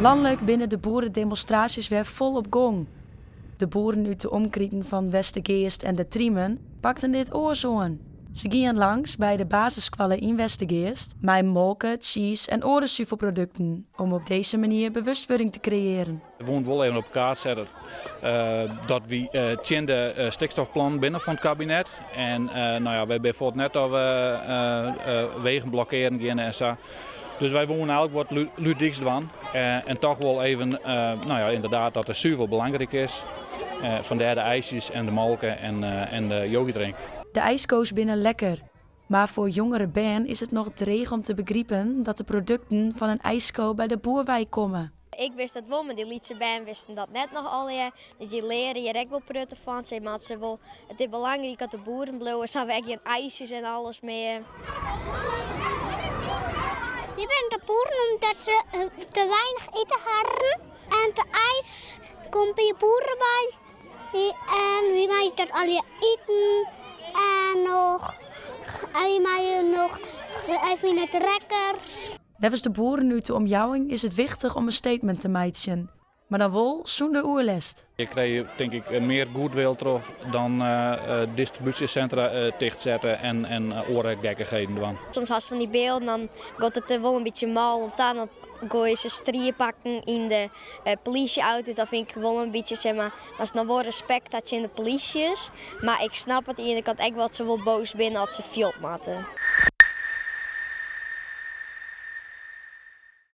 Lanlik binne de boeredemonstraasjes wer folop gong. De boeren út de omkriten fan Westergeast en De Triemen pakten dit oars oan. Se gienen langs by de basisskoalle yn Westergeast mei molke, tsiis en oare suvelprodukten om op dizze manier bewustwurding te kreëaren. We woenen wol even op de kaart sette dat wy tsjin de stikstofplannen binne fan it kabinet. En no ja, wy binne fuort net dat we wegen blokkearen geane en sa. Dus wy woenen eigentlik wat ludyks dwaan. En toch wol even, no ja, inderdaad dat de suvel belangryk is. Fandêr de ijsjes en de molke en de yogidrink. De ijsko's binne lekker, mar foar jongere bern is it noch dreech om te begripen dat de produkten fan in ijsko by de boer wei komme. Ik wist dat wol, mar dy lytse bern wisten dat net noch allegear. Dus dy leare hjir ek wol prutte fan. Sis mar, se wol, it is belangryk dat de boeren bliuwe, sa hawwe we ek gjin ijsjes en alles mear. Wy binne de boeren omdat se te weinich iten hadden. En de ijs komt by de boeren wei. En wy meie dat allegear iten. En noch, en wy meie noch even yn it lekkers. Neffens de boeren út de omjouwing is it wichtich om in statement te meitsjen, mar dan wol sûnder oerlêst. Je krije tink ik mear goodwill troch dan distribúsjesintra tichtsette en oare gekkichheden dwaan. Soms hast fan dy bylden, dan giet it der wol in bytsje mâl oan ta. Dan goaie se striepakken yn de polysje-auto's. Dat fyn ik wol in bytsje, sis mar, moatst noch wol respekt ha tsjin de polysjes. Mar ik snap oan de iene kant ek wol dat se wol boas binne as se fjocht moatte.